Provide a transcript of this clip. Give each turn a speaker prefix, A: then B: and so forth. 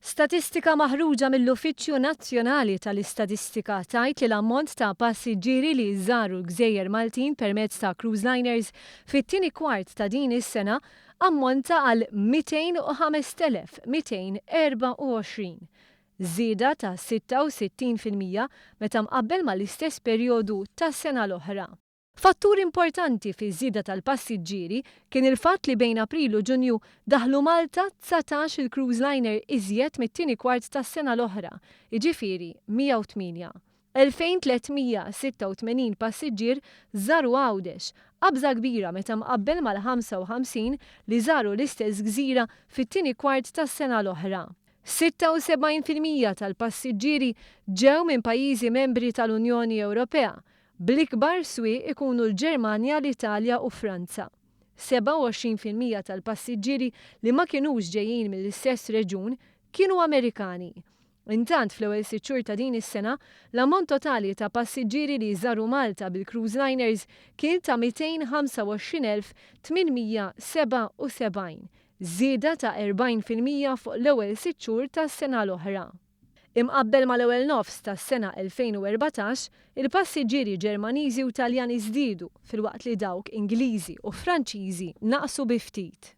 A: Statistika maħruġa mill-Uffiċċju Nazzjonali tal-Istatistika tgħid li l-ammont ta' passiġġieri li żaru l-gżejjer Maltin permezz ta' cruise liners fit-tieni kwart ta' din is-sena ammonta għal 205,224, żieda ta' 66% meta mqabbel mal-istess perjodu tas-sena l-oħra. Fattur importanti fiż-żieda tal-passiġġieri kien il-fatt li bejn April u Ġunju daħlu Malta 19 il cruise liner iżjed mit-tieni kwart tas-sena l-oħra, jiġifieri 108. 2,386 passiġġier żaru Għawdex, qabża kbira meta mqabbel mal-55 li żaru l-istess gżira fit-tieni kwart tas-sena l-oħra. 76% tal-passiġġieri ġew minn pajjiżi membri tal-Unjoni Ewropea, bl-ikbar swieq ikunu l-Ġermanja, l-Italja u Franza. 27% tal-passiġġieri li ma kinux ġejjin mill-istess reġjun kienu Amerikani. Intant, fl-ewwel sitt xhur ta' din is-sena, l-ammont totali ta' passiġġieri li żaru Malta bil-cruise liners kien ta' 225,877, żieda ta' 40% fuq l-ewwel sitt xhur tas-sena l-oħra. Imqabbel mal-ewwel nofs tas-sena 2014, il-passiġġieri Ġermaniżi u Taljani żdiedu filwaqt li dawk Ingliżi u Franċiżi naqsu bi ftit.